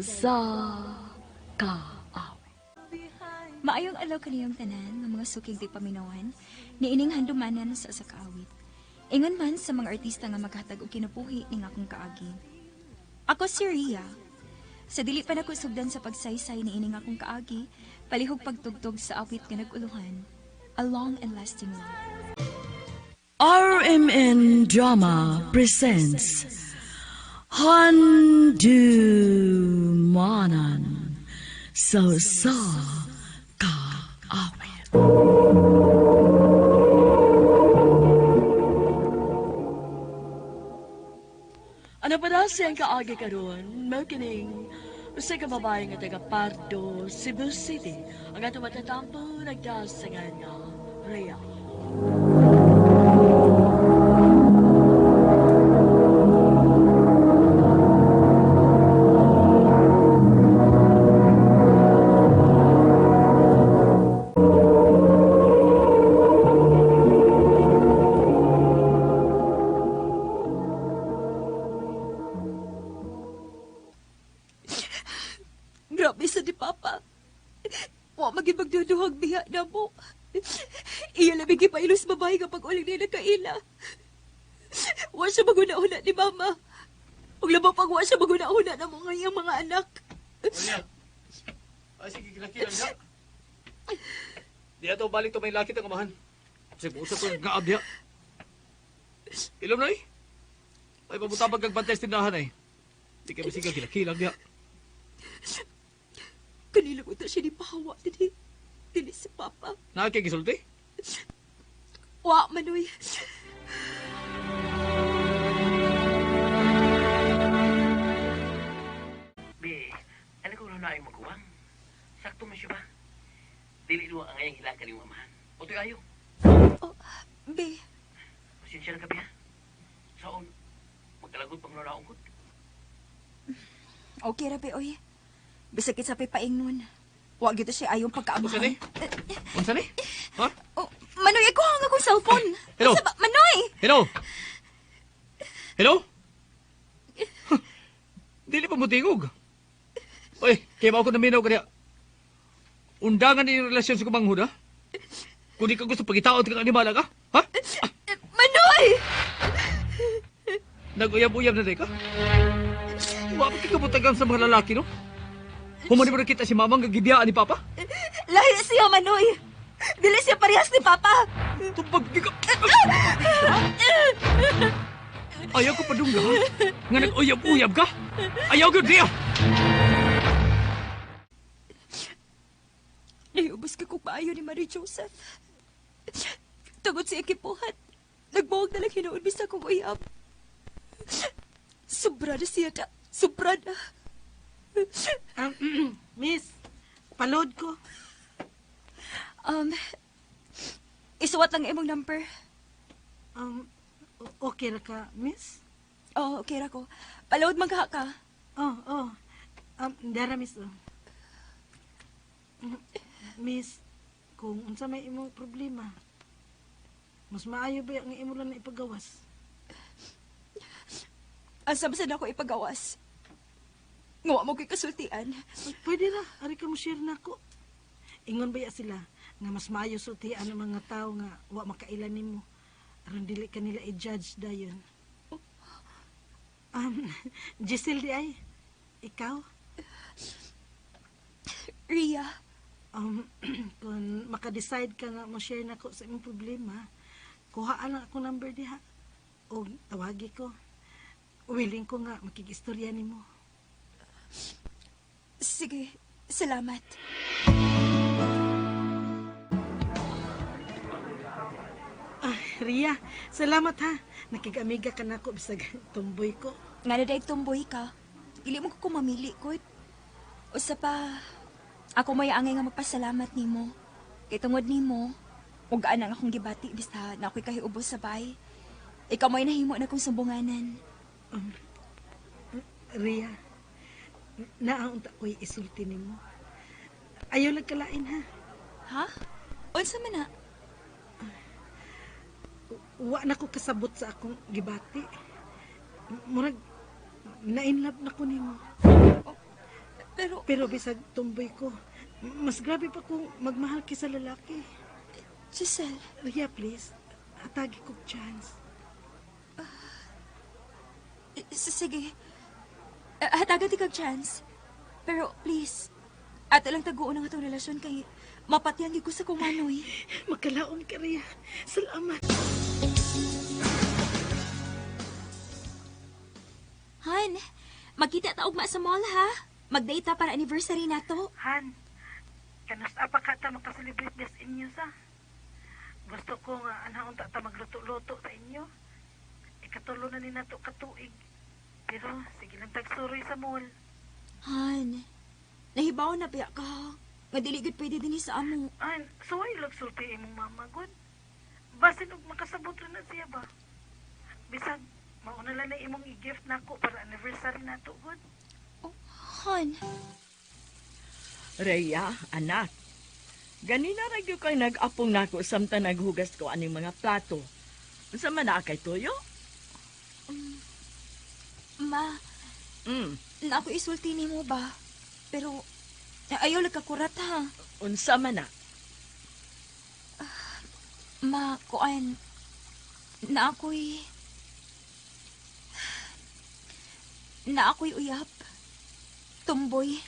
sa Kaawit. Maayong adlaw kaniyong tanan nga mga suking tigpaminawan niining handumanan sa usa ka awit. Ingon man sa mga artista nga maghatag og kinabuhi ning akong kaagi. Ako si Ria. Sa dili pa nako sugdan sa pagsaysay niining akong kaagi, palihog pagtugtog sa awit nga nag-uluhan, A Long and Lasting Love. RMN Drama presents Handumanan sa sa Kaawit. Ano pa na siyang kaagi karon? Mao kining usa ka babae nga taga Pardo, Cebu City. Ang atong matatampo nagdasangan nga Rhea. Grabe sa di Papa. Wa magid magduduhag biya na mo. Iya labi gipailos babae nga pag-uling nila kaila. Wa siya maguna-una ni Mama. Ug labaw pag wa siya maguna-una na mo nga iyang mga anak. Unya. Ay, sige, kilakilang diha. Diha to, balik to may lakit ang amahan. Sige, busa to, gaab diha. Ilom na eh. Ay, pabutabag kag bantay sa tindahan ay. Di kami sige, kilakilang diha. Kanila ko to siya ni pahawa dili. Dili si Papa. Naa kay gisulti? Wa manoy. Be, ano ko na ay maguwang? Sakto man siya ba? Dili duwa ang ayang hilakan yung amahan. O to'y ayo. Oh, be, Pasensya na kabi ha. Saon, magkalagot pang nalaong ko. Okay ra be oy. Bisag kitsa pa'y paingnon. Wa gyud to siya ayong Unsa ni? pagkaamahan. Unsa ni? Ha? Oh, Manoy, ako ang akong cellphone. Hello? Unsa ba? Manoy! Hello? Hello? Huh, dili pa mo tingog. Oy, kaya ba ako naminaw kaniya? Undangan ni relasyon sa kumanghod, ha? Kung di ka gusto pagitaon kang animala ka, ha? Manoy! Nag-uyab-uyab na ka? Wa pa kikabutagan sa mga lalaki, no? Humani mo na kita si mamang gagibiyaan ni Papa? Lahi siya, Manoy! Dili siya parehas ni Papa! Tumbag ka! Ayaw ko padungga, ha? Nga nag-uyab-uyab ka? Ayaw ko diya! Naiubos ka kong maayo ni Mary Joseph. Tungod sa ikipuhat, nagbuwag na lang hinuon bisa kong uyab. Sobra na siya na. Sobra na. Miss, paload ko. Um, isuwat lang imong number. Um, okay ra ka, miss? Oh, okay ra ko. Palawad man ka ka. Oh, oh. Dara, miss. Oh. Miss, kung unsa may imong problema, mas maayo ba ang imo lang na ipagawas? Asa ba sad ako ipagawas? Ngawa mo ko'y kasultian. Ay, pwede ra, ari ka mo share na ako. Ingon ba ya sila nga mas maayo sultian ang mga tao nga wa makaila nimo aron dili ka nila i-judge dayon. Giselle di ay, ikaw? Ria, Kung maka-decide ka nga mo share na ko sa imong problema, kuhaan lang ako number diha. O tawagi ko. Willing ko nga makig-istorya nimo. Sige, salamat. Ah, Ria, salamat ha. Nakig-amiga ka na ako bisag tumboy ko. Nga na dahil tumboy ka, dili mo ko kumamili ko. Usa pa, ako may angay nga magpasalamat nimo. Kay tungod nimo, ug ang akong gibati bista na ako'y kahiubos sa bay. Ikaw mo'y nahimo na kong sumbunganan. Ria, naang unta ko'y isulti nimo. Ayaw lang kalain ha. Ha? Unsa man na? Wa na ko kasabot sa akong gibati. Murag, na-inlove na ko nimo. Pero, Pero bisag tumboy ko, mas grabe pa kung magmahal kaysa lalaki. Giselle, Ria, please. Hatagi kog chance. sige. Hatagan ti kag chance. Pero, please, ato lang taguon ang atong relasyon kay mapatyan gyud ko sa kumanoy. Makalaom ka, Ria. Salamat. Han, magkita ta ugma sa mall ha. Mag-date ta para anniversary nato. Han, kanus apa ka ta makaselebrate des inyo sa? Gusto ko nga anhaon ta ta magluto-luto sa inyo. Ikatulo na ni nato katuig. Pero sige lang tagsuroy sa mall. Han, nahibaw na biya ka. Nga dili gud pwede dinhi sa amo. Han, suway lang sulti imong mama gud. Basin og makasabot ra na siya ba? Bisag mauna lang na imong i-gift nako para anniversary nato gud. Oh, Han, Rhea, anak. Ganina ra gyud kay nag-apong nako samtang naghugas ko aning mga plato. Unsa man na kay tuyo? Ma, na ako isulti nimo ba? Pero ayaw lang kakurat ha. Unsa man na? Ma, kuan. Na ako'y... Na ako'y uyap. Tumboy.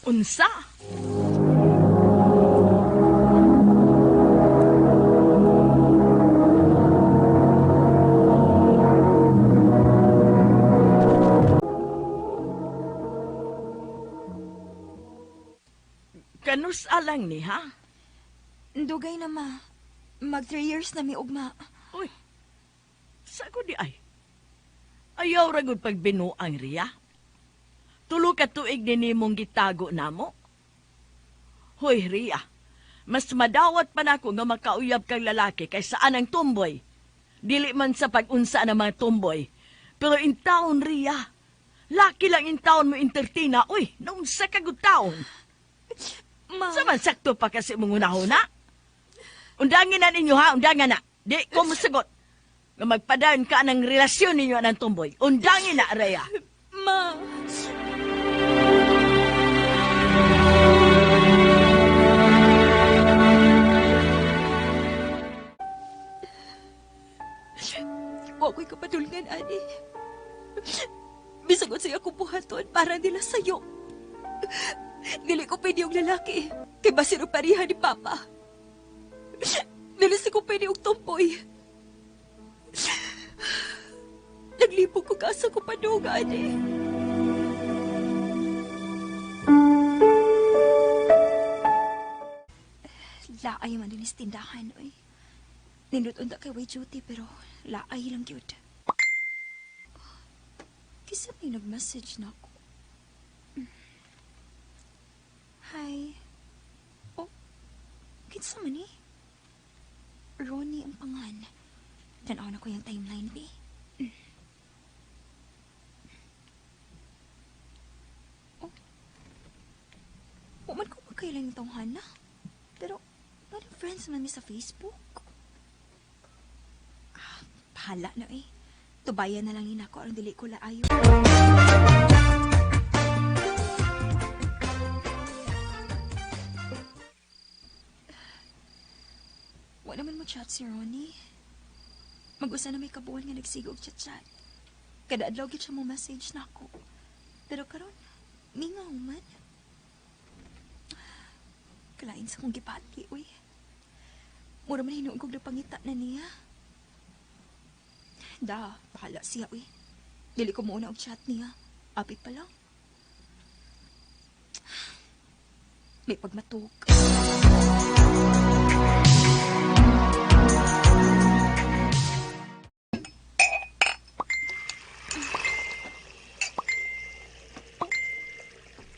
Unsa? Kanus alang ni ha? Dugay na ma. Mag 3 years na mi ugma. Uy, sa ko di ay. Ayaw ragod pagbinuang riya. Tulo ka tuig ni nimong gitago namo. Hoy, Ria, mas madawat pa nako nga makauyab kang lalaki kaysa anang tumboy. Dili man sa pag-unsa ng mga tumboy. Pero in taon, Ria, laki lang in taon mo entertain na. Uy, naunsa ka gud taon. Ma, Sa man sakto pa kasi mong unahuna. Undangin na ninyo ha, undangan na. Di ko musagot. Nga magpadayon ka ng relasyon ninyo ng tumboy. Undangin na, Rhea. Ma. Wa ko'y kapadulngan, ani. Bisagot sa'yo akong buhaton para nila sa'yo. Dili ko pwede og lalaki. Kay basin og pareha ni Papa. Dili sa ko pwede og tumboy. Naglibog ko kasa ko padung, ani. Laay man din is tindahan, oy. Nindot unta kay way duty pero laay lang gyud. Kisa may nag-message na ako. Hi. Oh, kinsa man ni? Ronnie ang pangan. Tanaw na ko yung timeline, B. Oh. Wa man ko magkailan yung tawhan na. Pero, parang friends man mi sa Facebook. Ah, bahala na eh. Tubayan na lang ni nako aron dili ko laayo. Wa naman mo chat si Ronnie. Mag-usa na may kabuuan nga nagsigo og chat-chat. Kada adlaw gyud siya mo message nako. Pero karon, mingaw man. Kalain sa kong gipati, uy. Mura man hinuon kog napangita na niya. Da, bahala siya, uy. Dili ko muna og chat niya. Api pa lang. May pagmatug.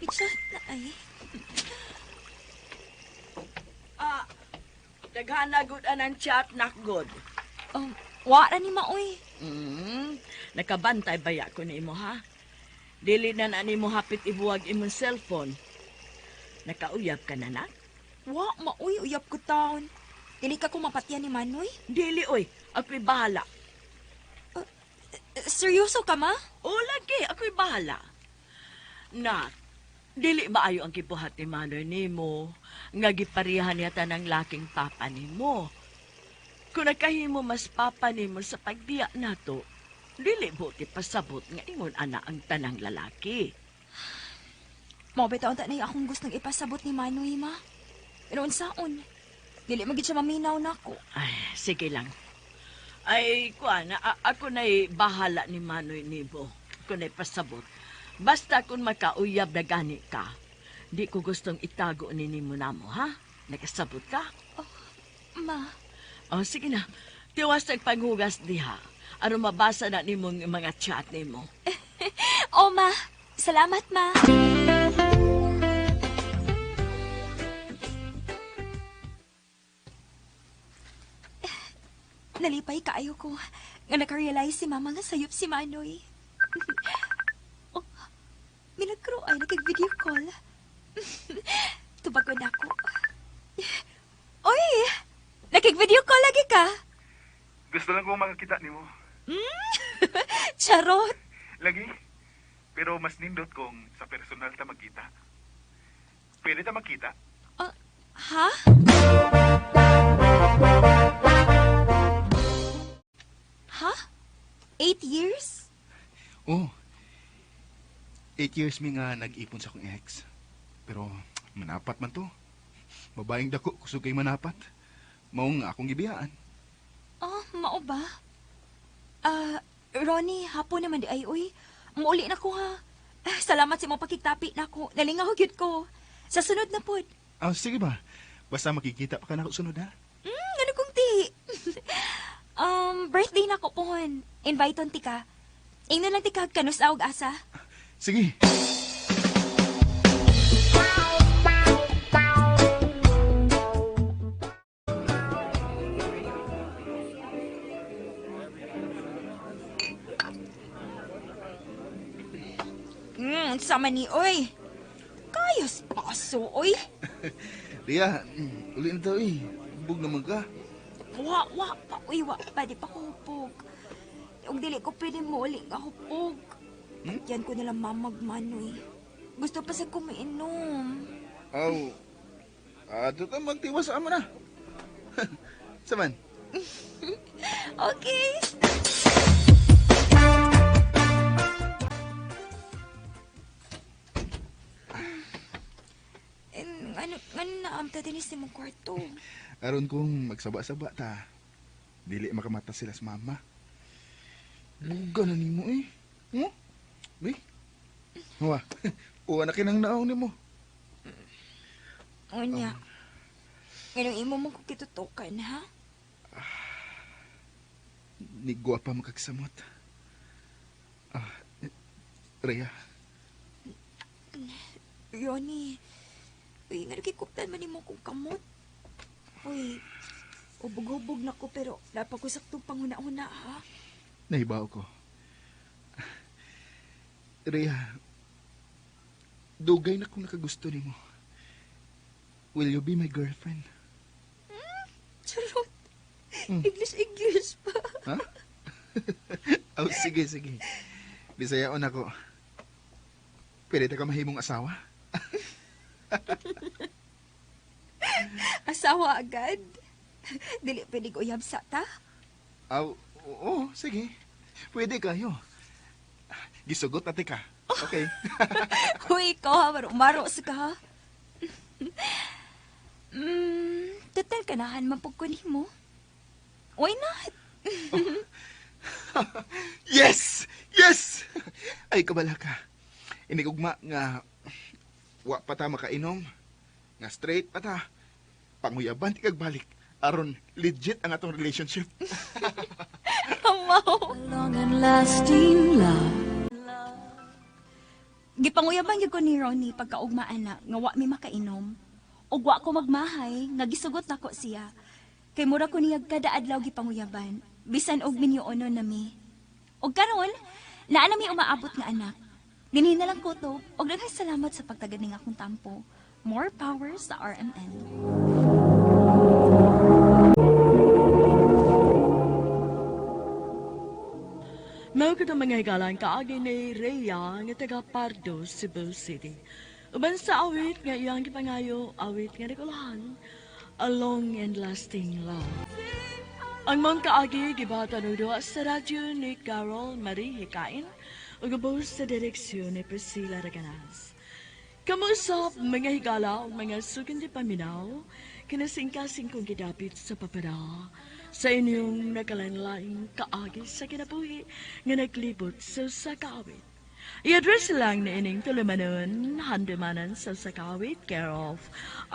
May chat na ay. Ah, daghana gud anang chat nak good. Wara ni maoy. Nakabantay baya ko nimo ha. Dili na na nimo hapit ibuwag imong cellphone. Nakauyab ka na nak? Wa maoy uyab ko taon. Dili ka ko mapatyan ni Manoy. Dili oy, ako'y bahala. Seryoso ka ma? O lagi, ako'y bahala. Na, dili maayo ang gibuhat ni Manoy nimo nga giparihan niya tanang laking papa nimo. Kung nakahimo mas papa nimo sa pagbiya nato, dili buti pasabot nga ingon ana ang tanang lalaki. Mao bitaw ta nay akong gustong ipasabot ni Manoy, ma. Pero unsaon? Dili magid siya maminaw nako. Ay, sige lang. Ay, kuan, ako na'y bahala ni Manoy nimo. Ako na'y pasabot. Basta kung makauyab na gani ka, di ko gustong itago ni nimo namo, ha? Nakasabot ka? Ma, Oh, sige na. Tiwas nagpanghugas diha. Aron mabasa na nimong mga chat nimo. oh ma, salamat ma. Nalipay kaayo ko nga nakarealize si mama nga sayop si Manoy. Oh, minagkro ay nakag-video call. Tubagon ako. Oy! Nakig-video call lagi ka? Gusto lang kong makakita nimo. Charot! Lagi. Pero mas nindot kung sa personal ta magkita. Pwede ta magkita. Ah, ha? Ha? 8 years? Oh. 8 years mi nga nag-ipon sa akong ex. Pero manapat man to. Babaeng dako kusog kay manapat. Mao nga akong gibiyaan. Oh, mao ba? Ah, Ronnie, hapon naman di ay uy. Muuli na ko ha. Ah, salamat sa imong pakigtapi nako. Nalingaw gyud ko. Sa sunod na pod. Ah, sige ba? Basta makikita pa ka na sunod ha. Ano kong ti? Birthday na ko pohon. Invite on ti ka. Ingnon lang ti ka kanus og asa. Sige. Sama ni oy. Kayos paso oy. Ria, uli na to eh. Bug naman ka. Wa wa pa oy wa pa di pa ko hupog. Ug dili ko pwede mo uli nga hupog. Hmm? Yan ko nila mamagmanoy. Gusto pa sa kumiinom. Aw. Ato ta magtiwas sa amo na. Saman. Okay. Eh, ano, ano na amta din sa mong kwarto? Aron kung magsaba-saba ta. Dili makamata sila sa mama. Buga na nimo eh. Huh? Uy. Huwa. Uwa na kinang naong nimo. Unya. Ganong imo mo ko kitutukan, ha? Nigwa pa makagsamot. Ah, eh, Rhea, Ronnie, uy, nga nakikuptan man nimo kong kamot. Uy, ubog-ubog na ko pero dapat ko saktong panghuna-huna, ha? nahibaw ko. Rhea, dugay na kong nakagusto nimo. Will you be my girlfriend? Charot. English, English pa. Ha? Oh, sige, sige. Bisayaon ako. Pwede ta ka mahimong asawa? Asawa agad. Dili pwede ko uyab sa ta. Aw, oo, sige. Pwede kayo. Gisugot ate ka. Okay. Uy, ikaw ha, maro-maro sa ka ha. Total kanahan man pug ko nimo. Why not? Yes! Yes! Ay, kabala ka. Inigugma nga wa pa ta makainom. Nga straight pa ta. Panguyaban ti kag balik. Aron legit ang atong relationship. Wow. Long and lasting love. Gipanguyaban gyud ko ni Ronnie pagkaugmaan na nga wa mi makainom. Ug wa ko magmahay nga gisugot nako siya. Kay mura ko niya kada adlaw gipanguyaban, bisan og minyoono na mi. Og karon, naa na mi umaabot nga anak. Dinhi na lang ko to, og daghang salamat sa pagtagad ning akong tampo. More power sa RMN. Mao sa mga higalang kaagi ni Rhea nga taga Pardo, Cebu City. Uban sa awit nga iyang gipangayo, awit nga nakulahan, A Long and Lasting Love. Ang mong kaagi gibatan og duha sa radyo ni Carol Marie Hikain ug ubos sa direksyon ni Priscilla Raganas. Kamusap mga higala ug mga sugand di paminaw, kinasingkasing kong gidapit sa papada sa inyong nakalanlaing kaagi sa kinabuhi nga naglibot sa usa ka awit. I-address lang na ining tulumanon, handumanan sa Sakawit, care of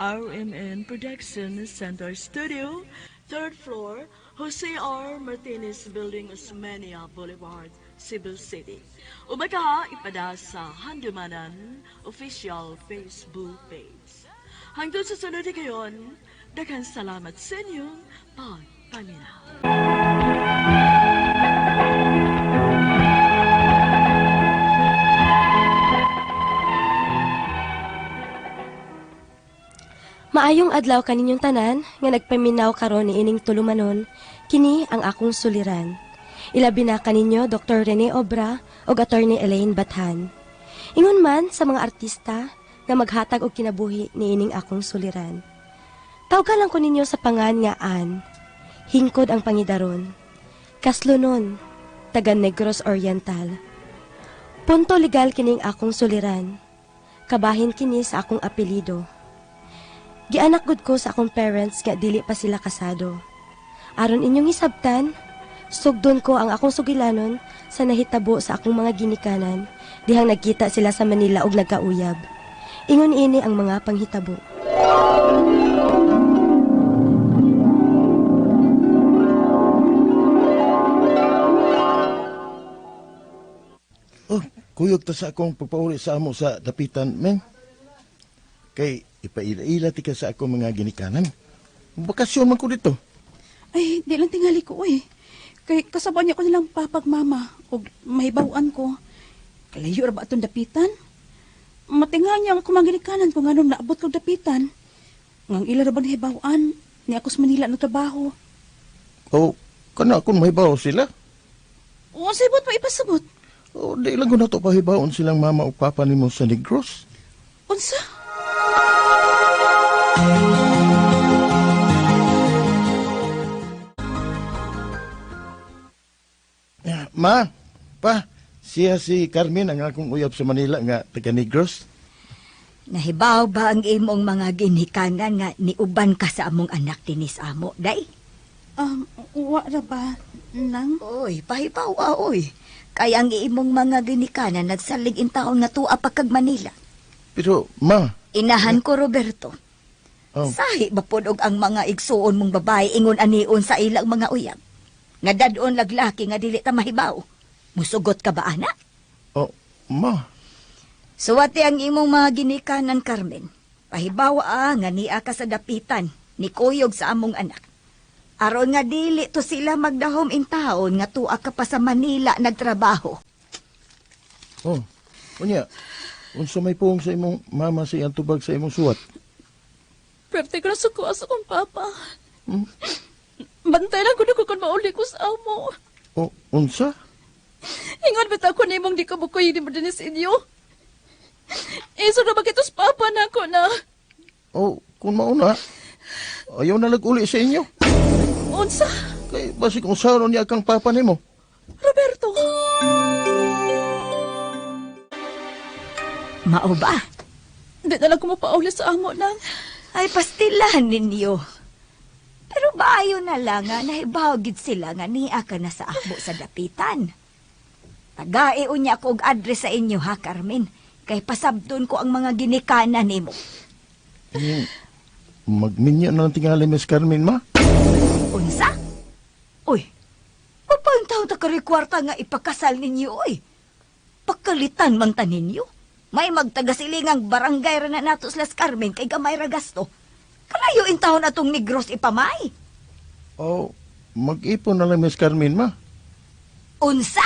RMN Production Center Studio, third floor, Jose R. Martinez Building, Osmeña Boulevard, Cebu City. O baka ipada sa Handumanan official Facebook page. Hangtod sa sunod kayon, daghang salamat sa inyong pagpaminaw. Maayong adlaw kaninyong tanan nga nagpaminaw karon niining tulumanon, kini ang akong suliran. Ilabi na kaninyo Dr. Rene Obra ug Attorney Elaine Bathan. Ingon man sa mga artista nga maghatag og kinabuhi niining akong suliran. Tawgan lang ko ninyo sa pangan nga Ann. Hingkod ang pangidaron. Kaslunon, taga Negros Oriental. Punto legal kining akong suliran. Kabahin kini sa akong apelyido. Gianak gud ko sa akong parents nga dili pa sila kasado. Aron inyong hisabtan, sugdon ko ang akong sugilanon sa nahitabo sa akong mga ginikanan dihang nagkita sila sa Manila og nagkauyab. Ingon ini ang mga panghitabo. Oh, kuyog ta sa akong pagpauli sa amo sa dapitan, men. Kay ipaila-ila ti ka sa akong mga ginikanan. Bakasyon man ko dito. Ay, di lang tingali ko eh. Kay kasabon niya ko nilang papag mama o mahibawan ko. Kalayo ra ba atong dapitan? Matinga niya ang akong mga ginikanan kung anong naabot kong dapitan. Ngang ila ra ba nahibawan? Ni ako sa Manila nagtrabaho. Oh, kana akong mahibaw sila. O, sabot pa ipasabot. Oh, di lang ko na to pahibaon silang mama o papa nimo sa Negros. Unsa? Ma, pa, siya si Carmen ang akong uyab sa Manila nga taga Negros. Nahibaw ba ang imong mga ginikanan nga niuban ka sa among anak dinis amo, day? Wa ra ba, nang? Oy, pahibaw ah, oy. Kaya ang imong mga ginikanan nagsalig in taon nga tuwa pa kag Manila. Pero, ma, Inahan ko, Roberto. Oh. Sahi ba pod og ang mga igsuon mong babae ingon anion sa ilang mga uyab? Nga dadon laglaki nga dili ta mahibaw. Musugot ka ba, ana? Oh, ma. Suwati ang imong mga ginikanan, Carmen. Pahibaw ah, nga niya ka sa dapitan, ni kuyog sa among anak. Aron nga dili to sila magdahom in taon nga tuwa ka pa sa Manila nagtrabaho. Oh, unya, unsa may puong sa imong mama sa iyang tubag sa imong suwat? Pwerte ko na sukuha sa akong papa. Bantay lang ko na kung mauli ko sa amo. Oh, unsa? Ingon bitaw ko nimong di ko bukoy ni mo din sa inyo. Iso na bakit papa na ako na. Oh, kung mauna, ayaw na uli sa inyo. Unsa? Kay basig unsaron niya kang papa nimo. Roberto. Mao ba? Di na lang ko mapauli sa amo lang. Ay, pastilan ninyo. Pero baayo na lang nga, nahibaw gid sila nga niya ka na sa amo sa dapitan. Tagae unya ko og address sa inyo ha, Carmen. Kay pasabton ko ang mga ginikanan nimo. Magminyo na lang tingali, Miss Carmen, ma. Unsa? Uy, papantaw ta kari kwarta nga ipakasal ninyo, oy. Pakalitan man ta ninyo. May magtagasilingang barangay ra na nato sila Carmen kay gamay ra gasto. Kalayo in taon atong Negros ipamay. Oh, mag-ipon na lang, Miss Carmen, ma. Unsa?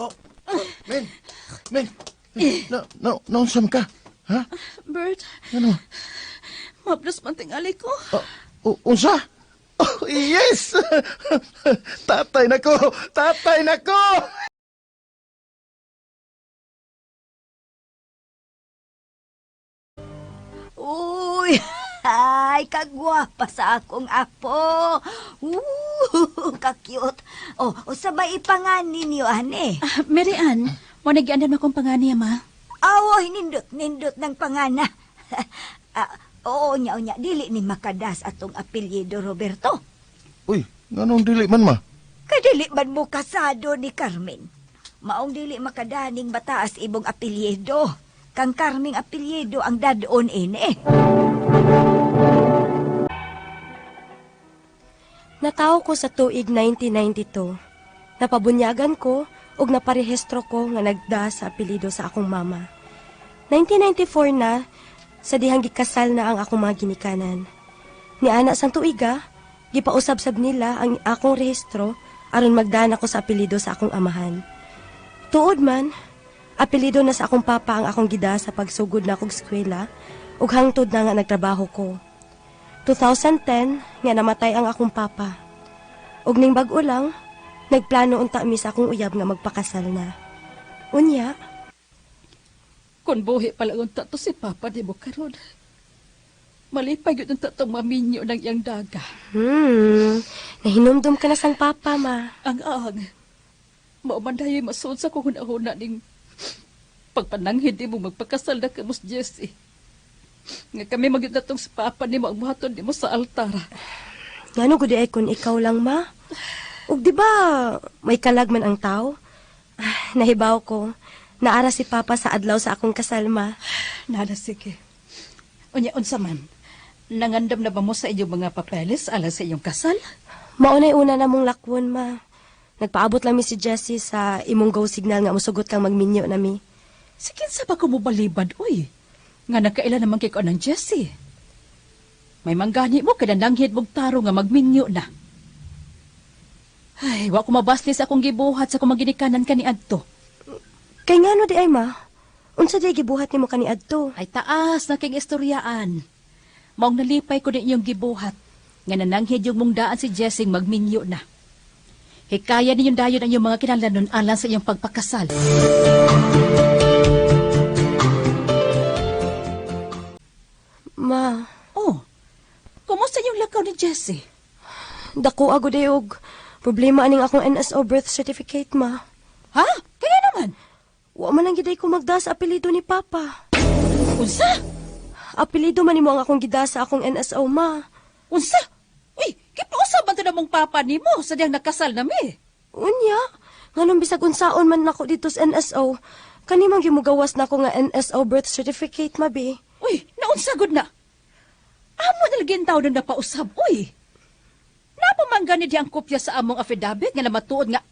Oh, men, men, no, no, naunsam ka? Ha? Bert. Ano? Maplas man tingali ko. Unsa? Oh, yes! Tatay na ko! Tatay na ko! Uy, ay, kagwapa sa akong apo. Ka-cute. Oh, usa ba ipangan ninyo, ane? Ah, Mary Ann, mo nagiandam akong panganiya, ma. Awo, nindot-nindot ng pangana. Ah, oo, nya, nya, dili ni makadas atong apelyido, Roberto. Uy, nganong dili man ma? Kadili man mo kasado ni Carmen. Maong dili makadaning bataas ibong apelyido. Kang Carmen apelyido ang dadon ini. Natawo ko sa tuig 1992. Napabunyagan ko ug naparehistro ko nga nagda sa apelyido sa akong mama. 1994 na sa dihang gikasal na ang akong mga ginikanan. Niana sang tuiga, gipausab-sab nila ang akong rehistro aron magdaan ako sa apelyido sa akong amahan. Tuod man, apelyido na sa akong papa ang akong gida sa pagsugod na akong eskwela ug hangtod na nga nagtrabaho ko. 2010 nga namatay ang akong papa. Ug ning bag-o lang, nagplano unta mi sa akong uyab nga magpakasal na. Unya, Kung buhi pala unta to si Papa di mo karon. Malipay yun unta tong maminyo ng iyang daga. Nahinumdum ka na sang papa, ma. Ang ang. Maumanday masuod sa kung huna-huna ning pagpananghid di mo magpakasal na kamos Jesse. Nga kami magyud na tong si Papa nimo ang buhaton nimo sa altar. Ngano gud ay kun ikaw lang, ma? Ug di ba may kalag man ang tao? Ah, nahibaw ko. Naara si Papa sa adlaw sa akong kasal, ma. Nala, sige. Unya, unsa man? Nangandam na ba mo sa inyong mga papeles alang sa inyong kasal? Maunay una na mong lakwon, ma. Nagpaabot lang mi si Jessie sa imong go signal nga musugot kang magminyo na mi. Si kinsa ba ko mobalibad, uy? Nga nakaila naman kay ko ng Jessie. May manggani mo, kaya nanghid mong taro nga magminyo na. Ay, wa ko mabasli sa akong gibuhat sa akong maginikanan kaniadto. Kay ngano di ay, ma? Unsa di ay gibuhat nimo kaniadto? Ay taas na king istoryaan. Maong nalipay ko din inyong gibuhat. Nga nananghid yung mong daan si Jessing magminyo na. Hikaya ninyong dayon ang inyong mga kinalanon alang sa inyong pagpakasal. Ma, Oh, kumusta yung lakaw ni Jessie? Dako agud ay og problema aning akong NSO birth certificate, ma. Ha? Kaya naman? Wa man lang gid ay ko magda sa apelyido ni Papa. Unsa? Apelyido man nimo ang akong gida sa akong NSO, ma. Unsa? Uy, kipausa man to na mong papa nimo sa diyang nakasal na mi. Unya, nganong bisag unsaon man nako dito sa NSO, kani man gimugawas nako nga NSO birth certificate, ma bi. Uy, naunsa gud na. Amo na lagi ang tao na napausab, uy. Napamangga ni di ang kopya sa among affidavit nga namatuod nga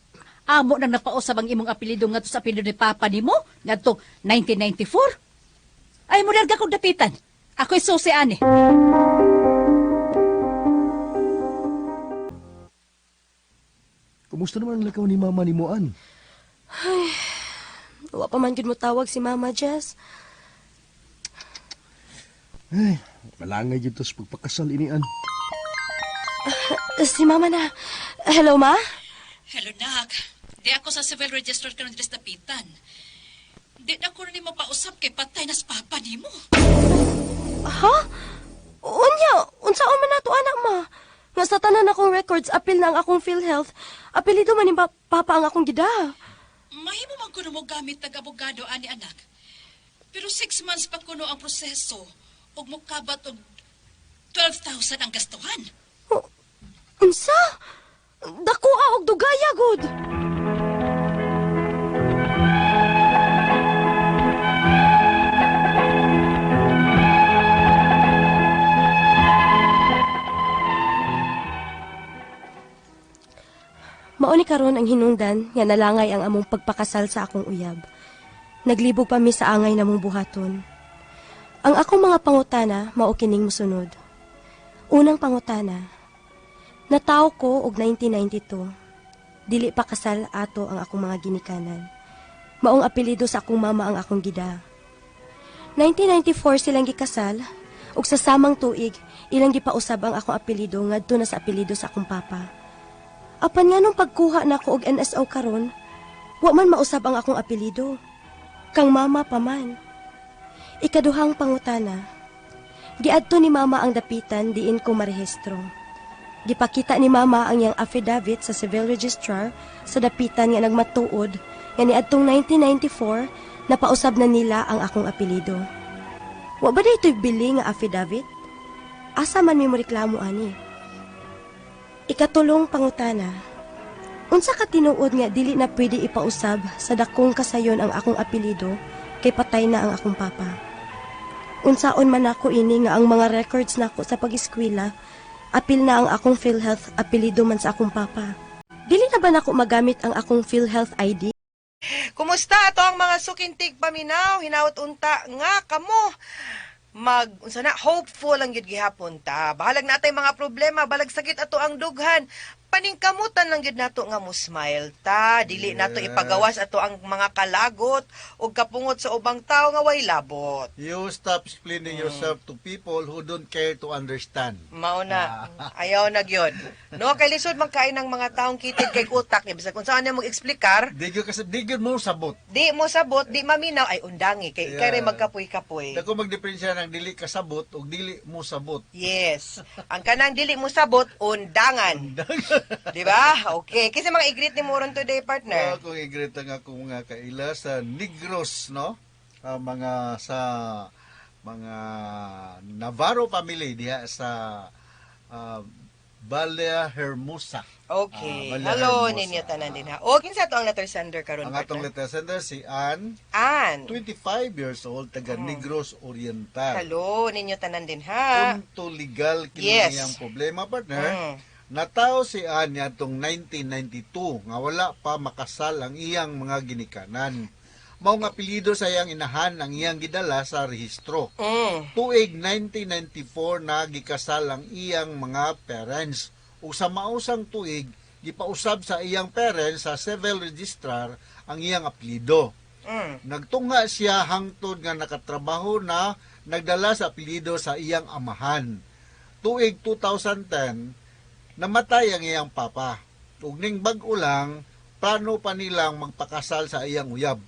amo nang napausab ang imong apelyido ngadto sa apelyido ni papa nimo ngadto 1994. Ay mo larga kong dapitan. Ako'y susi ani. Kumusta naman ang lakaw ni mama ni Moan? Ay, wa pa man gid mo tawag si Mama Jess. Ay, malangay dito sa pagpakasal inian. Si Mama na. Hello, Ma? Hello, nak. Di ako sa civil register karon diri sa dapitan. Di na ko nimo pausab kay patay na sa papa nimo. Ha? Unya, unsaon man nato anak ma? Nga sa tanan akong records, apil na ang akong PhilHealth. Apelido man ni Papa ang akong gida. Mahimo man kuno mo gamit tag abogado ani anak. Pero 6 months pa kuno ang proseso ug mokabat og 12,000 ang gastuhan. Unsa? Dako og dugaya gud. Mao ni karon ang hinungdan nga nalangay ang among pagpakasal sa akong uyab. Naglibog pa mi sa angay namong buhaton. Ang akong mga pangutana mao kining mosunod. Unang pangutana. Natawo ko og 1992. Dili pa kasal ato ang akong mga ginikanan. Maong apelyido sa akong mama ang akong gida. 1994 silang gikasal Ug sa samang tuig, ilang gipausab ang akong apelyido ngadto na sa apelyido sa akong papa. Apan nganong pagkuha nako og NSO karon, wa man mausab ang akong apelyido. Kang mama pa man. Ikaduhang pangutana. Giadto ni mama ang dapitan diin ko marehistro. Gipakita ni mama ang iyang affidavit sa civil registrar sa dapitan nga nagmatuod nga niadtong 1994 napausab na nila ang akong apelyido. Wa ba daytoy bili nga affidavit? Asa man mi mo reklamo ani? Ikatulong pangutana. Unsa ka tinuod nga dili na pwede ipausab sa dakong kasayon ang akong apelyido kay patay na ang akong papa? Unsaon man ako ini nga ang mga records nako sa pag-eskwela, apil na ang akong PhilHealth apelyido man sa akong papa. Dili na ba nako magamit ang akong PhilHealth ID? Kumusta ato ang mga suking tigpaminaw? Hinaot unta nga kamo mag unsa na, hopeful ang gyud gihapon ta. Bahalag natay mga problema, balag sakit ato ang dughan. Paningkamutan lang gyud nato nga mo smile ta. Dili nato ipagawas ato ang mga kalagot ug kapungot sa ubang tawo nga way labot. You stop explaining yourself to people who don't care to understand. Mao na. Ayaw na gyud. No, kay lisod man kain ng mga taong kitid kay utak ni bisag kung saan niya mag-explikar, Di gyud kasi di gyud mo sabot. Di mo sabot, di maminaw, ay undangi kay kay ray magkapoy-kapoy. Dako magdiferensya ng dili kasabot ug dili mo sabot. Yes. Ang kanang dili mo sabot, undangan. Di ba? Okay. Kasi mga i-greet ni Moron today, partner. Ako i-greet ang akong mga kaila sa Negros, no? Ah, mga sa mga Navarro family diha sa Valle Hermosa. Okay. Ah, Valle Hello Hermosa. ninyo tanan din ha. O kinsa to ang letter sender karon, Ang atong partner? letter sender si Ann, Ann. 25 years old, taga Negros Oriental. Hello ninyo tanan din ha. Punto legal kini iyang problema, partner. Natawo si Ann niadtong 1992 nga wala pa makasal ang iyang mga ginikanan. Mao nga apelyido sa iyang inahan ang iyang gidala sa rehistro. Tuig 1994 na gikasal ang iyang mga parents. Ug sa mausang tuig gipausab sa iyang parents sa civil registrar ang iyang apelyido. Nagtungha siya hangtod nga nakatrabaho na nagdala sa apelyido sa iyang amahan. Tuig 2010, namatay ang iyang papa. Ug ning bag-o lang, plano pa nilang magpakasal sa iyang uyab.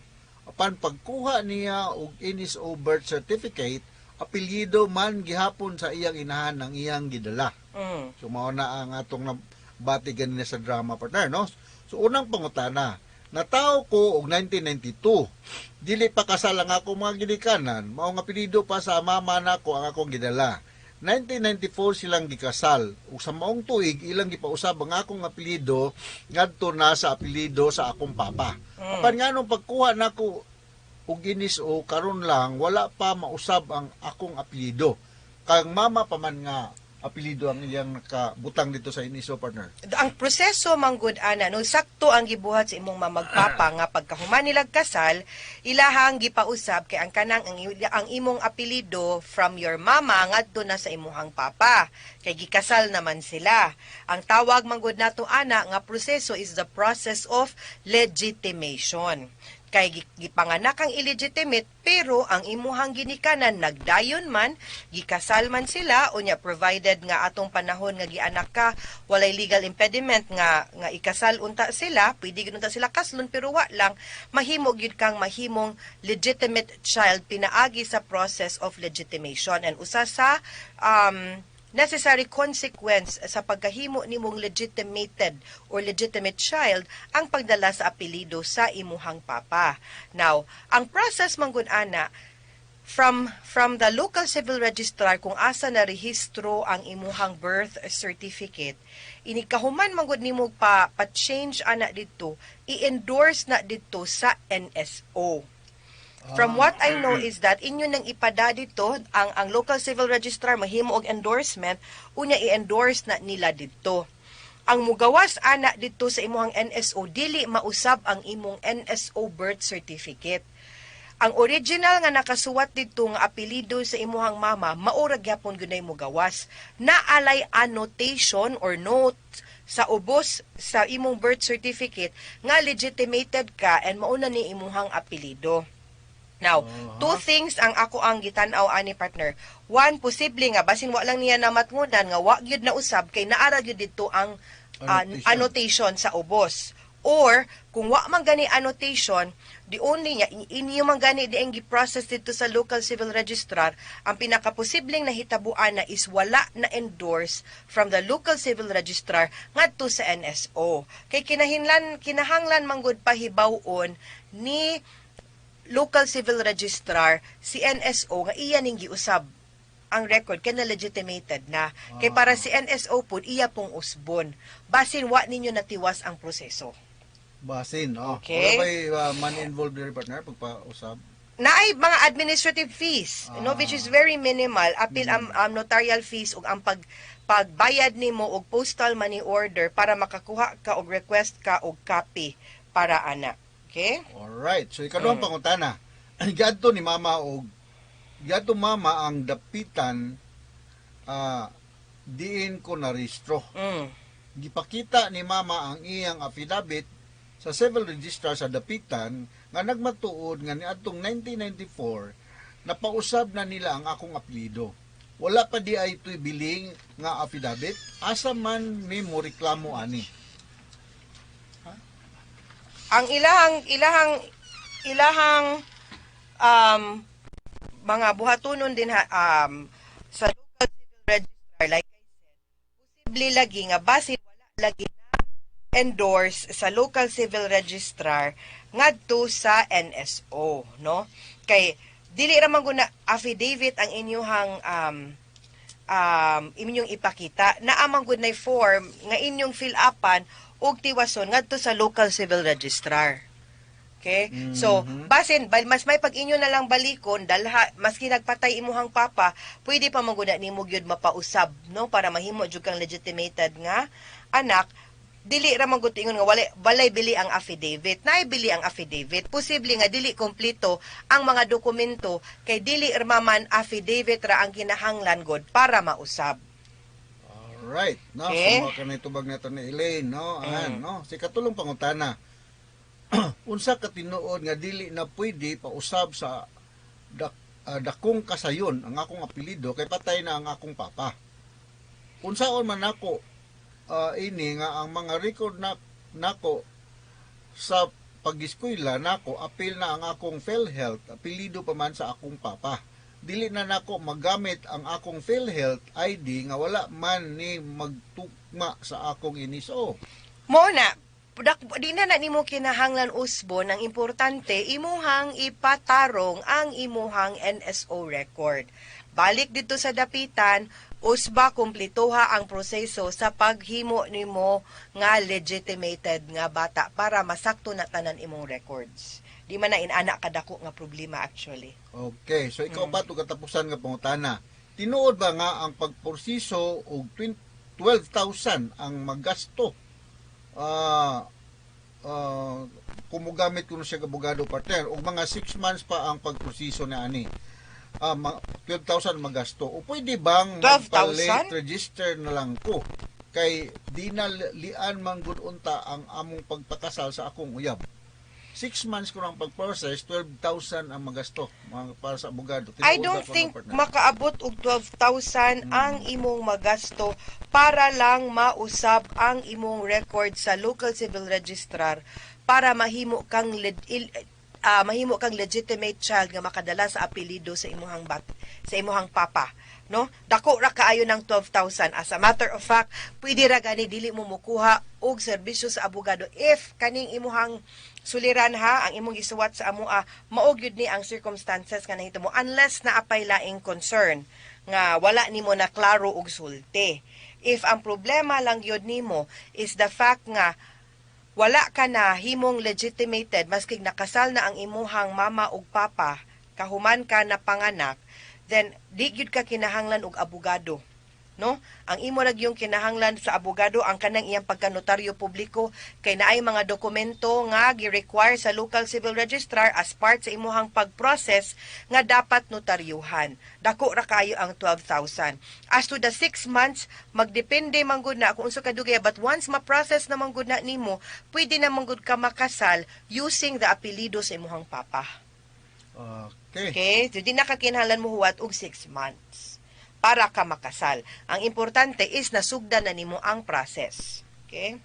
Apan pagkuha niya og NSO birth certificate, apelyido man gihapon sa iyang inahan ang iyang gidala. So mao na ang atong nabati ganina sa drama, partner, no? So unang pangutana, natawo ko og 1992. Dili pa kasal ang akong mga ginikanan, mao nga apelyido pa sa mama nako ang akong gidala. 1994 silang gikasal ug sa maong tuig ilang gipausab ang akong apelyido ngadto na sa apelyido sa akong papa. Apan nganong pagkuha nako og NSO karon lang wala pa mausab ang akong apelyido. Kang mama pa man nga apelyido ang iyang nakabutang dito sa NSO, partner. Ang proseso manggod ana no, sakto ang gibuhat sa imong mamagpapa nga pagkahuman nilag kasal ilahang gipausab kay ang kanang ang imong apelyido from your mama ngadto na sa imuhang papa kay gikasal naman sila. Ang tawag manggod nato ana nga proseso is the process of legitimation kay gipanganak ang illegitimate pero ang imuhang ginikanan nagdayon man, gikasal man sila. Unya provided nga atong panahon nga gianak ka walay legal impediment nga nga ikasal unta sila, pwede gyud unta sila kaslon, pero wa lang mahimo gyud kang mahimong legitimate child pinaagi sa process of legitimation. And usa sa necessary consequence sa pagkahimo nimong legitimated or legitimate child ang pagdala sa apelyido sa imuhang papa. Now, ang process manggod ana from the local civil registrar kung asa na rehistro ang imuhang birth certificate, inikahuman manggod nimo pa pa-change ana didto, i-endorse na didto sa NSO. From what I know is that inyo nang ipada dito ang local civil registrar mahimo og endorsement, unya i-endorse na nila didto. Ang mugawas ana didto sa imong NSO, dili mausab ang imong NSO birth certificate. Ang original nga nakasuwat didto nga apelyido sa imuhang mama mao ra gyapon gyud mo gawas. Naalay annotation or note sa ubos sa imong birth certificate nga legitimated ka and mauna ni imuhang apelyido. Now, two things ang ako ang gitan-aw ani, partner. One, posible nga basin wa lang niya namatngunan nga wa gyud na usab kay naara gyud didto ang Annotation. Annotation sa ubos. Or kung wa man gani annotation, the only niya inyo man gani di ang gi-process didto sa local civil registrar, ang pinakaposibleng nahitabuan na is wala na endorse from the local civil registrar ngadto sa NSO. Kay kinahanglan man gud pahibaw-on ni local civil registrar si NSO nga iya ning giusab ang record kay na legitimated na. Kay para si NSO pud iya pong usbon. Basin wa ninyo natiwas ang proseso. Basin, oh. Okay. Wala ba'y money involved there, partner, pagpausab? Naay mga administrative fees, no, which is very minimal, apil ang notarial fees ug ang pagbayad nimo og postal money order para makakuha ka og request ka og copy para ana. Okay? Alright. So ikaduhang pangutana. Giadto ni mama og giadto mama ang dapitan diin ko narehistro. Gipakita ni mama ang iyang affidavit sa civil registrar sa dapitan nga nagmatuod nga niadtong 1994 napausab na nila ang akong apelyido. Wala pa di ay ito'y biling nga affidavit, asa man mi mo reklamo ani? Ang ilahang mga buhatunon din ha, sa local civil registrar, like I said, posible lagi nga basin wala lagi na endorse sa local civil registrar ngadto sa NSO, no, kay dili ra man guna affidavit ang inyuhang inyong ipakita, naa man gud nay form nga inyong fill upan ug tiwason ngadto sa local civil registrar. Okay? So, basin mas may pag inyo na lang balikon dalha maski nagpatay imuhang papa, pwede pa man gud na nimo gyud mapausab, no, para mahimo jud kang legitimated nga anak. Dili ra man gud ingon nga walay bili ang affidavit. Naay bili ang affidavit. Posible nga dili kompleto ang mga dokumento kay dili ra man affidavit ra ang kinahanglan god para mausab. Alright. No, Okay. so mga kanay tubag nato ni Elaine, no? An, no? Si katulong pangutana. Unsa ka tinuod nga dili na pwede pausab sa dakong kasayon ang akong apelyido kay patay na ang akong papa? Unsaon man nako ini nga ang mga record na nako sa pag-eskwela nako apil na ang akong PhilHealth, apelyido pa man sa akong papa? Dili na nako magamit ang akong PhilHealth ID nga wala man ni magtukma sa akong NSO. Mo na, di na na nimo kinahanglan usbon. Ang importante, imuhang ipatarong ang imuhang NSO record. Balik dito sa dapitan, usba, kumplituha ang proseso sa paghimo nimo nga legitimated nga bata para masakto na tanan imong records. Di man na inana kadako nga problema actually. Okay, so ikaw pa to katapusan nga pangutana. Tinuod ba nga ang pagporsiso og 20 12,000 ang magasto kung mogamit kuno siya abogado, partner, og mga 6 months pa ang pagproseso na ani? 12,000 magasto. O pwede bang 12,000? magpa-late register na lang ko kay di na lian man gud unta ang among pagpakasal sa akong uyab? 6 months ko lang pag-process, 12,000 ang magasto mga para sa abogado. I Tinuod don't ba ko think ng partner? makaabot og 12,000 ang imong magasto para lang mausab ang imong record sa local civil registrar para mahimo kang legitimate child nga makadala sa apelyido sa imuhang papa, no? Dako ra kaayo ng 12,000. As a matter of fact, pwede ra gani dili mo mukuha og serbisyo sa abogado if kaning imuhang suliran ha, ang imong gisuwat sa amoa, mao gyud ni ang circumstances nga nahitabo, unless naa pay laing concern nga wala nimo na klaro og sulti. If ang problema lang gyud nimo is the fact nga wala ka na himong legitimated maski nakasal na ang imuhang mama ug papa kahuman ka na panganak, then di gyud ka kinahanglan og abogado, no? Ang imo ra gyung kinahanglan sa abogado ang kanang iyang pagkanotaryo publiko kay naay mga dokumento nga gi-require sa local civil registrar as part sa imuhang pag-process nga dapat notaryuhan. Dako ra kayo ang 12,000. As to the 6 months, magdepende man gud na kung unsa kadugay, but once ma-process na man gud na nimo, pwede na man gud ka makasal using the apelyido sa imuhang papa. Okay. Okay? So di na ka kinahanglan mo huwat og 6 months para ka makasal. Ang importante is nasugdan na nimo ang process. Okay?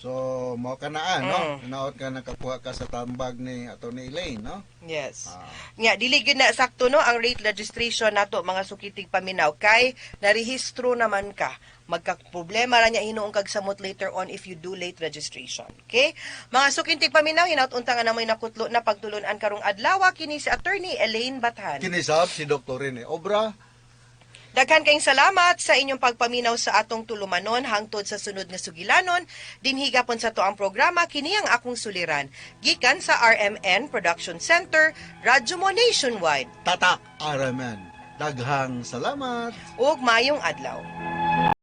So, mao ka na, no? Naot ka nakakuha ka sa tambag ni Atty. Elaine, no? Yes. Nga dili gyud na sakto, no, ang late registration nato, mga suking tigpaminaw, kay narehistro naman ka. Magka-problema ra niya hinuon kag samot later on if you do late registration. Okay? Mga suking tigpaminaw, hinaut unta nga namoy nakutlo na pagtulunan karong adlaw. Kini si Attorney Elaine Bathan. Kinisab si Dr. Rene Obra. Daghan kayong salamat sa inyong pagpaminaw sa atong tulumanon hangtod sa sunod nga sugilanon. Dinhi gapon sa atoang programa, kini ang akong suliran. Gikan sa RMN Production Center, Radyo Mo Nationwide. Tatak RMN. Daghang salamat. Ug maayong adlaw.